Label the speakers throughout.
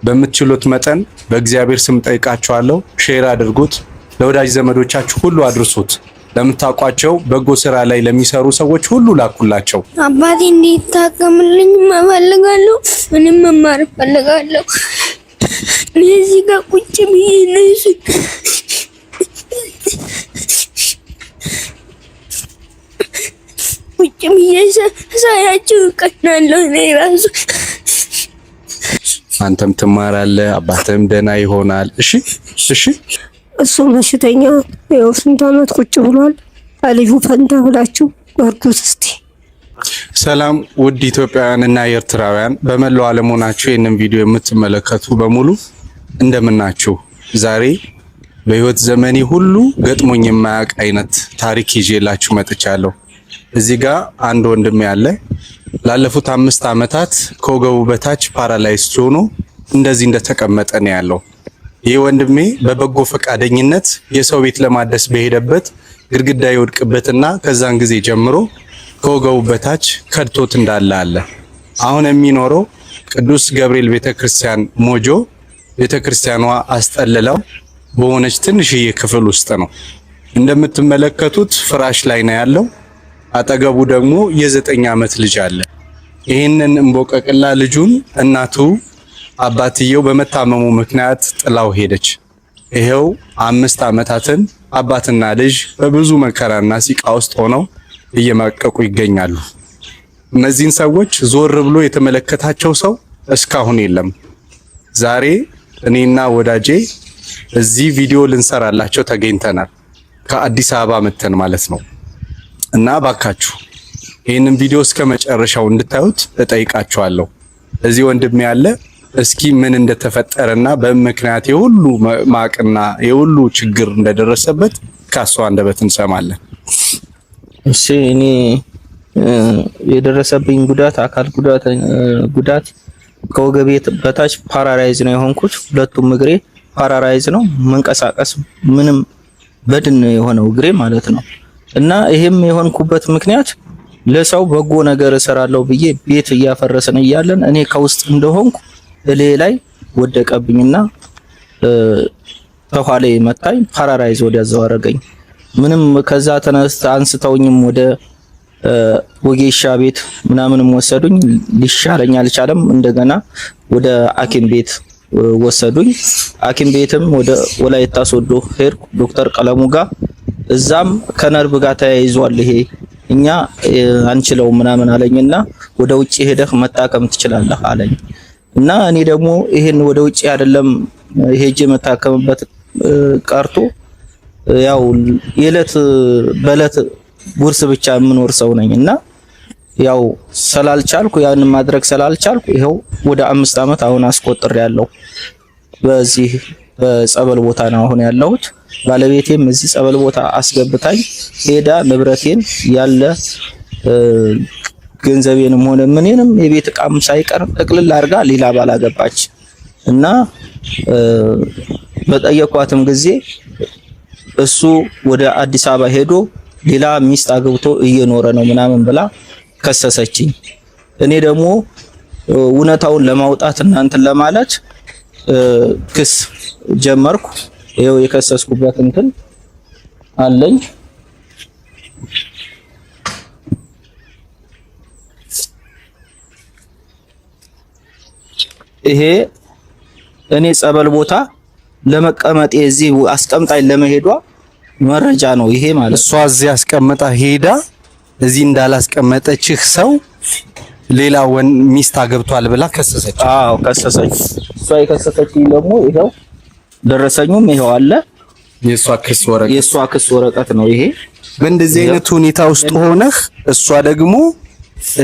Speaker 1: በምትችሉት መጠን በእግዚአብሔር ስም ጠይቃችኋለሁ። Share አድርጉት፣ ለወዳጅ ዘመዶቻችሁ ሁሉ አድርሱት። ለምታውቋቸው በጎ ስራ ላይ ለሚሰሩ ሰዎች ሁሉ ላኩላቸው።
Speaker 2: አባቴ እንዲታከምልኝ እፈልጋለሁ። ምንም መማር እፈልጋለሁ። እኔ እዚህ ጋር ቁጭ ብዬ እነሱ ቁጭ ብዬ ሳያቸው እቀናለሁ። እኔ ራሱ
Speaker 1: አንተም ትማራለህ፣ አባትህም ደህና ይሆናል። እሺ፣ እሺ።
Speaker 3: እሱ በሽተኛ ያው ስንት ዓመት ቁጭ ብሏል። ልጁ ፈንታ ብላችሁ እርዱት እስቲ።
Speaker 1: ሰላም ውድ ኢትዮጵያውያን እና ኤርትራውያን በመላው ዓለም ሆናችሁ ይህንን ቪዲዮ የምትመለከቱ በሙሉ እንደምናችሁ። ዛሬ በህይወት ዘመኔ ሁሉ ገጥሞኝ የማያውቅ አይነት ታሪክ ይዤላችሁ መጥቻለሁ። እዚህ ጋር አንድ ወንድም ያለ ላለፉት 5 ዓመታት ከወገቡ በታች paralyzed ሆኖ እንደዚህ እንደተቀመጠ ነው ያለው። ይህ ወንድሜ በበጎ ፈቃደኝነት የሰው ቤት ለማደስ በሄደበት ግድግዳ ይወድቅበትና ከዛን ጊዜ ጀምሮ ከወገቡ በታች ከድቶት እንዳለ አለ። አሁን የሚኖረው ቅዱስ ገብርኤል ቤተክርስቲያን ሞጆ ቤተክርስቲያኗ አስጠልለው በሆነች ትንሽዬ ክፍል ውስጥ ነው። እንደምትመለከቱት ፍራሽ ላይ ነው ያለው። አጠገቡ ደግሞ የ9 ዓመት ልጅ አለ። ይህንን እምቦቀቅላ ልጁን እናቱ አባትየው በመታመሙ ምክንያት ጥላው ሄደች። ይሄው 5 ዓመታትን አባትና ልጅ በብዙ መከራና ሲቃ ውስጥ ሆነው እየማቀቁ ይገኛሉ። እነዚህን ሰዎች ዞር ብሎ የተመለከታቸው ሰው እስካሁን የለም። ዛሬ እኔና ወዳጄ እዚህ ቪዲዮ ልንሰራላቸው ተገኝተናል። ከአዲስ አበባ መተን ማለት ነው። እና ባካችሁ ይህንን ቪዲዮ እስከ መጨረሻው እንድታዩት እጠይቃችኋለሁ። እዚህ ወንድሜ ያለ እስኪ ምን እንደተፈጠረና በምክንያት የሁሉ ማቅና የሁሉ ችግር እንደደረሰበት ካሷ አንደበት እንሰማለን።
Speaker 4: እሺ፣ እኔ የደረሰብኝ ጉዳት አካል ጉዳት ከወገቤ በታች paralyze ነው የሆንኩት። ሁለቱም እግሬ paralyze ነው። መንቀሳቀስ ምንም በድን የሆነው እግሬ ማለት ነው። እና ይሄም የሆንኩበት ምክንያት ለሰው በጎ ነገር እሰራለሁ ብዬ ቤት እያፈረስን እያለን እኔ ከውስጥ እንደሆንኩ እሌ ላይ ወደቀብኝና ከኋላ መታኝ፣ paralyze ወዲያው አደረገኝ። ምንም ከዛ ተነስተ አንስተውኝም ወደ ወጌሻ ቤት ምናምንም ወሰዱኝ። ሊሻለኝ አልቻለም። እንደገና ወደ ሐኪም ቤት ወሰዱኝ። ሐኪም ቤትም ወደ ወላይታ ሶዶ ሄድኩ ዶክተር ቀለሙ ጋር። እዛም ከነርቭ ጋር ተያይዟል ይሄ እኛ አንችለው ምናምን አለኝና ወደ ውጪ ሄደህ መታከም ትችላለህ አለኝ። እና እኔ ደግሞ ይሄን ወደ ውጪ አይደለም ሄጄ መታከምበት ቀርቶ ያው የዕለት በዕለት ጉርስ ብቻ የምኖር ሰው ነኝ እና ያው ስላልቻልኩ ያንን ማድረግ ስላልቻልኩ ይኸው ወደ 5 ዓመት አሁን አስቆጥር ያለው በዚህ በጸበል ቦታ ነው አሁን ያለሁት። ባለቤቴም እዚህ ጸበል ቦታ አስገብታኝ ሄዳ ንብረቴን ያለ ገንዘቤንም ሆነ ምኔንም የቤት እቃም ሳይቀር ጠቅልል አድርጋ ሌላ ባል አገባች እና በጠየኳትም ጊዜ እሱ ወደ አዲስ አበባ ሄዶ ሌላ ሚስት አግብቶ እየኖረ ነው ምናምን ብላ ከሰሰችኝ። እኔ ደግሞ እውነታውን ለማውጣት እናንተን ለማለት ክስ ጀመርኩ። ይኸው የከሰስኩበት እንትን አለኝ። ይሄ እኔ ጸበል ቦታ ለመቀመጤ እዚህ አስቀምጣኝ ለመሄዷ መረጃ ነው ይሄ ማለት።
Speaker 1: እሷ እዚህ አስቀምጣ ሄዳ እዚህ እንዳላስቀመጠችህ ሰው ሌላ ሚስት አገብቷል ብላ ከሰሰች።
Speaker 4: አዎ ከሰሰች። እሷ የከሰሰችኝ ደግሞ ይሄው ደረሰኙም ይሄው አለ።
Speaker 1: የእሷ ክስ ወረቀት
Speaker 4: የእሷ ክስ ወረቀት ነው ይሄ።
Speaker 1: በእንደዚህ አይነት ሁኔታ ውስጥ ሆነህ እሷ ደግሞ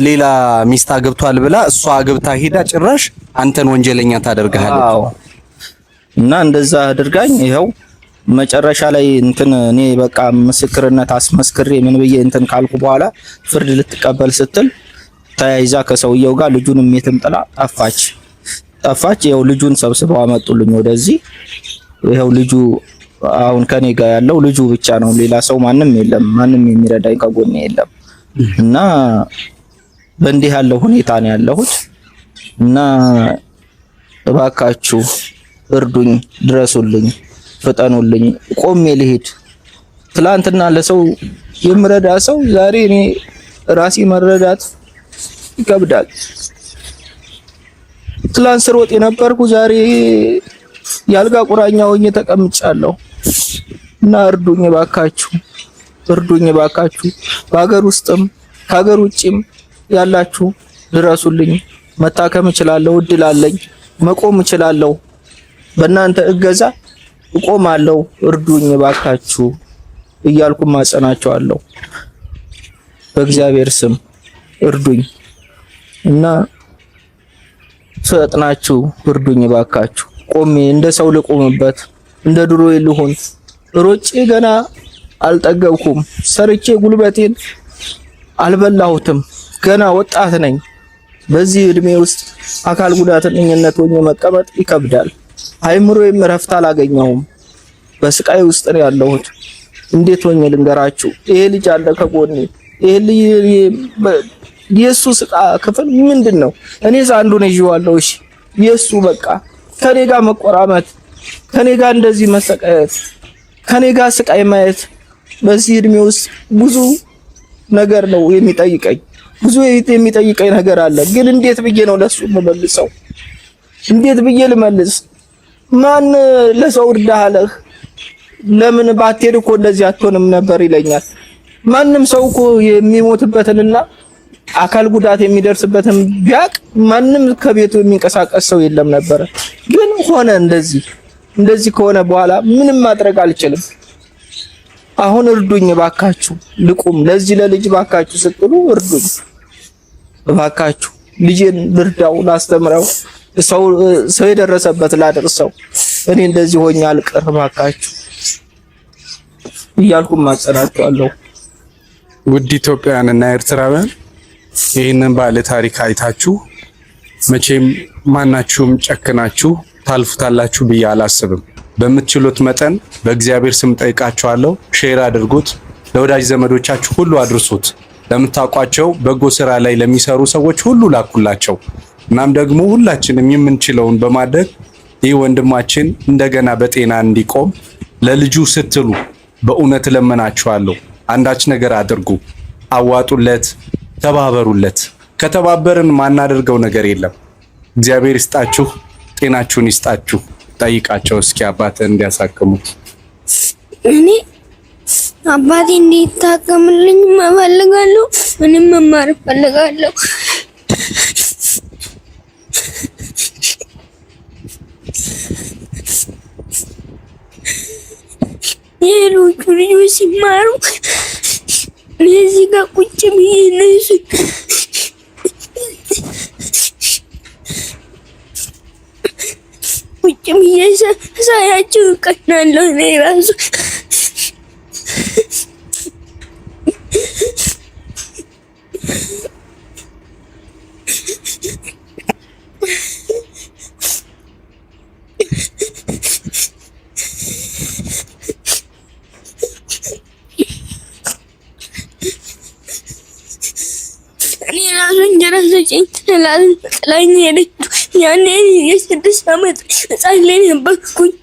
Speaker 1: ሌላ ሚስት አገብቷል ብላ እሷ አገብታ ሄዳ ጭራሽ አንተን ወንጀለኛ ታደርግሃለች።
Speaker 4: አዎ እና እንደዛ አድርጋኝ ይኸው መጨረሻ ላይ እንትን እኔ በቃ ምስክርነት አስመስክሬ ምን ብዬ እንትን ካልኩ በኋላ ፍርድ ልትቀበል ስትል ተያይዛ ከሰውየው ጋር ልጁንም የትም ጥላ ጠፋች ጠፋች። ይኸው ልጁን ሰብስበው አመጡልኝ ወደዚህ። ይኸው ልጁ አሁን ከኔ ጋር ያለው ልጁ ብቻ ነው። ሌላ ሰው ማንም የለም። ማንም የሚረዳኝ ከጎኔ የለም። እና በእንዲህ ያለው ሁኔታ ነው ያለሁት። እና እባካችሁ እርዱኝ፣ ድረሱልኝ፣ ፍጠኑልኝ፣ ቆሜ ልሂድ። ትላንትና ለሰው የምረዳ ሰው ዛሬ እኔ ራሴ መረዳት ይከብዳል። ትላንት ስሮጥ የነበርኩ ዛሬ ያልጋ ቁራኛ ሆኜ ተቀምጫለሁ። እና እርዱኝ እባካችሁ፣ እርዱኝ እባካችሁ። በሀገር ውስጥም ከሀገር ውጭም ያላችሁ ድረሱልኝ። መታከም እችላለሁ፣ እድል አለኝ፣ መቆም እችላለሁ። በእናንተ እገዛ እቆማለሁ። እርዱኝ እባካችሁ እያልኩ ማጸናቸዋለሁ። በእግዚአብሔር ስም እርዱኝ እና ፈጥናችሁ እርዱኝ እባካችሁ። ቆሜ እንደ ሰው ልቆምበት፣ እንደ ድሮ ልሆን። ሮጬ ገና አልጠገብኩም። ሰርቼ ጉልበቴን አልበላሁትም። ገና ወጣት ነኝ። በዚህ እድሜ ውስጥ አካል ጉዳተኝነት ሆኜ መቀመጥ ይከብዳል። አይምሮዬም እረፍት አላገኘሁም። በስቃይ ውስጥ ነው ያለሁት። እንዴት ሆኜ ልንገራችሁ? ይሄ ልጅ አለ ከጎኔ። ይሄ ልጅ የሱ ስቃ ክፍል ምንድን ነው? እኔስ አንዱን ይዤዋለሁ። እሺ የሱ በቃ ከኔ ጋር መቆራመት፣ ከኔ ጋር እንደዚህ መሰቃየት፣ ከኔ ጋር ስቃይ ማየት በዚህ እድሜ ውስጥ ብዙ ነገር ነው የሚጠይቀኝ። ብዙ የሚጠይቀኝ ነገር አለ። ግን እንዴት ብዬ ነው ለሱ የምመልሰው? እንዴት ብዬ ልመልስ? ማን ለሰው እርዳህ አለህ? ለምን ባትሄድ እኮ እንደዚህ አትሆንም ነበር ይለኛል። ማንም ሰው እኮ የሚሞትበትንና አካል ጉዳት የሚደርስበትን ቢያቅ ማንም ከቤቱ የሚንቀሳቀስ ሰው የለም ነበረ። ግን ሆነ እንደዚህ እንደዚህ ከሆነ በኋላ ምንም ማድረግ አልችልም። አሁን እርዱኝ እባካችሁ፣ ልቁም ለዚህ ለልጅ እባካችሁ ስትሉ እርዱኝ እባካችሁ፣ ልጄን ልርዳው፣ ላስተምረው፣ ሰው ሰው የደረሰበት ላደርሰው፣ እኔ እንደዚህ ሆኜ አልቀር እባካችሁ እያልኩ ማጸናቸዋለሁ።
Speaker 1: ውድ ኢትዮጵያውያን እና ኤርትራውያን ይህንን ባለ ታሪክ አይታችሁ መቼም ማናችሁም ጨክናችሁ ታልፉታላችሁ ብዬ አላስብም። በምትችሉት መጠን በእግዚአብሔር ስም ጠይቃችኋለሁ። share አድርጉት፣ ለወዳጅ ዘመዶቻችሁ ሁሉ አድርሱት። ለምታውቋቸው በጎ ስራ ላይ ለሚሰሩ ሰዎች ሁሉ ላኩላቸው። እናም ደግሞ ሁላችንም የምንችለውን በማድረግ ይህ ወንድማችን እንደገና በጤና እንዲቆም ለልጁ ስትሉ በእውነት እለምናችኋለሁ። አንዳች ነገር አድርጉ፣ አዋጡለት፣ ተባበሩለት። ከተባበርን ማናደርገው ነገር የለም። እግዚአብሔር ይስጣችሁ፣ ጤናችሁን ይስጣችሁ። ጠይቃቸው እስኪ አባት እንዲያሳክሙት።
Speaker 2: እኔ አባቴ እንዲታከምልኝ እፈልጋለሁ። ምንም መማር እፈልጋለሁ። የሌሎቹ ልጆች ሲማሩ እኔ እዚህ ጋር ቁጭ ብዬ እነሱ ቁጭ ብዬ ሳያቸው እቀናለሁ እኔ ራሱ። እኔ ራሱ እንጀራ ስጪኝ ጥላኝ ሄደችው። ያኔ የ6 ዓመት ሕፃን ላይ ነበርኩኝ።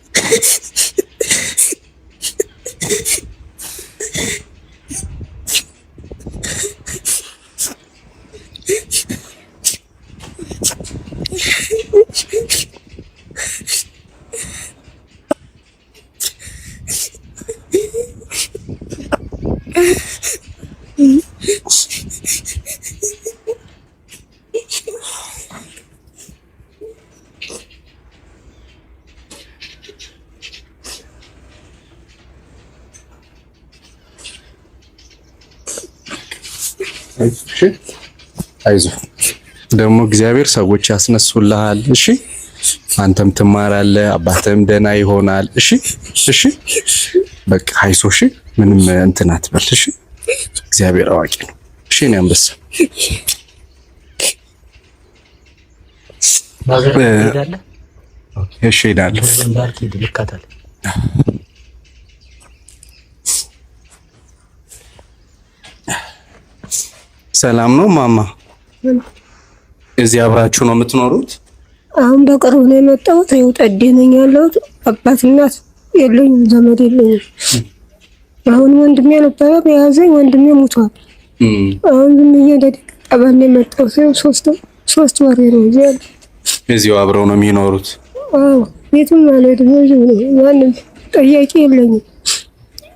Speaker 1: አይዞህ ደግሞ እግዚአብሔር ሰዎች ያስነሱልሃል። እሺ አንተም ትማራለህ፣ አባትህም ደህና ይሆናል። እሺ እሺ በቃ አይዞህ። እሺ ምንም እንትን አትበል። እሺ እግዚአብሔር አዋቂ ነው። እሺ እኔ አንበሳ እሺ እሄዳለሁ። ሰላም ነው ማማ? እዚህ አብራችሁ ነው የምትኖሩት?
Speaker 3: አሁን በቅርብ ነው የመጣሁት። ይኸው ጠዴ ነኝ ያለሁት። አባት እናት የለኝም፣ ዘመድ የለኝም። አሁን ወንድሜ ነበረ የያዘኝ፣ ወንድሜ ሙቷል። አሁን ዝም ብዬ ደደቅ ጠበል ነው የመጣሁት። ይኸው ሶስት ወሬ ነው እዚህ ያለሁት።
Speaker 1: እዚሁ አብረው ነው የሚኖሩት?
Speaker 3: አዎ፣ ቤትም አልሄድም፣ እዚሁ ነው። ማንም ጠያቂ የለኝም።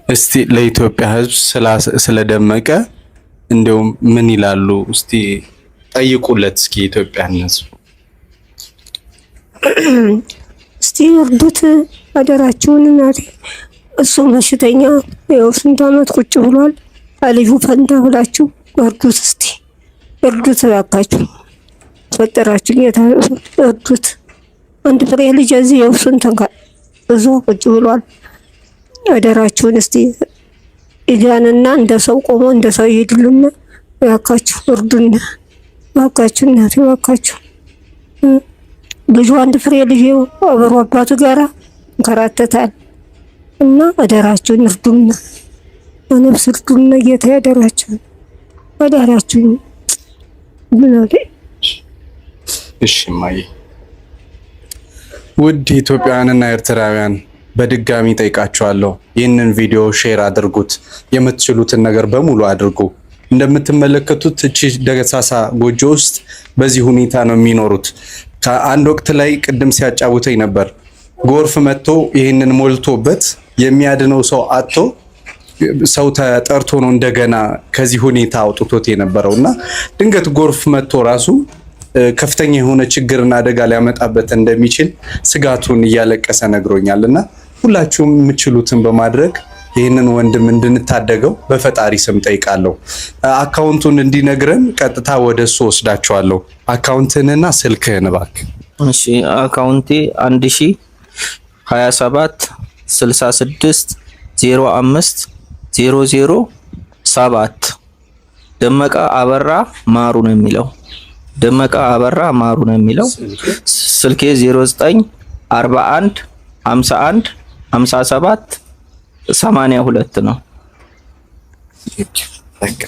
Speaker 1: እስቲ ለኢትዮጵያ ሕዝብ ስለደመቀ እንደውም ምን ይላሉ? እስቲ ጠይቁለት እስኪ ኢትዮጵያን ሕዝብ።
Speaker 3: እስቲ እርዱት አደራችሁን እናቴ። እሱም በሽተኛ ያው ስንት ዓመት ቁጭ ብሏል። ልጁ ፈንታ ብላችሁ እርዱት፣ እስቲ እርዱት እባካችሁ፣ ፈጠራችሁ ጌታ እርዱት። አንድ ፍሬ ልጅ እዚህ ያው እሱን እዞ ቁጭ ብሏል። አደራችሁን እስቲ ይዳንና እንደ ሰው ቆሞ እንደ ሰው ይሄድልና እባካችሁ እርዱና፣ እባካችሁ እናቴ እባካችሁ። ልጁ አንድ ፍሬ ልጅ አብሮ አባቱ ጋራ እንከራተታል እና አደራችሁን እርዱና፣ በነፍስ እርዱና፣ ጌታ ያደራችሁን አደራችሁን። እናቴ
Speaker 1: እሺ እማዬ። ውድ ኢትዮጵያውያንና ኤርትራውያን በድጋሚ ጠይቃችኋለሁ፣ ይህንን ቪዲዮ share አድርጉት፣ የምትችሉትን ነገር በሙሉ አድርጉ። እንደምትመለከቱት እቺ ደሳሳ ጎጆ ውስጥ በዚህ ሁኔታ ነው የሚኖሩት። ከአንድ ወቅት ላይ ቅድም ሲያጫውተኝ ነበር፣ ጎርፍ መጥቶ ይህንን ሞልቶበት የሚያድነው ሰው አጥቶ ሰው ተጠርቶ ነው እንደገና ከዚህ ሁኔታ አውጥቶት የነበረው እና ድንገት ጎርፍ መጥቶ ራሱ ከፍተኛ የሆነ ችግርና አደጋ ሊያመጣበት እንደሚችል ስጋቱን እያለቀሰ ነግሮኛል። እና ሁላችሁም የምችሉትን በማድረግ ይህንን ወንድም እንድንታደገው በፈጣሪ ስም ጠይቃለሁ። account ኡን እንዲነግረን ቀጥታ ወደ እሱ ወስዳችኋለሁ። account ህንና ስልክህን እባክህ።
Speaker 4: እሺ account ኤ 1027 66 05 00 7 ደመቀ አበራ ማሩ ነው የሚለው። ደመቀ አበራ ማሩ ነው የሚለው። ስልኬ 09 41 51 57 82 ነው።
Speaker 1: በቃ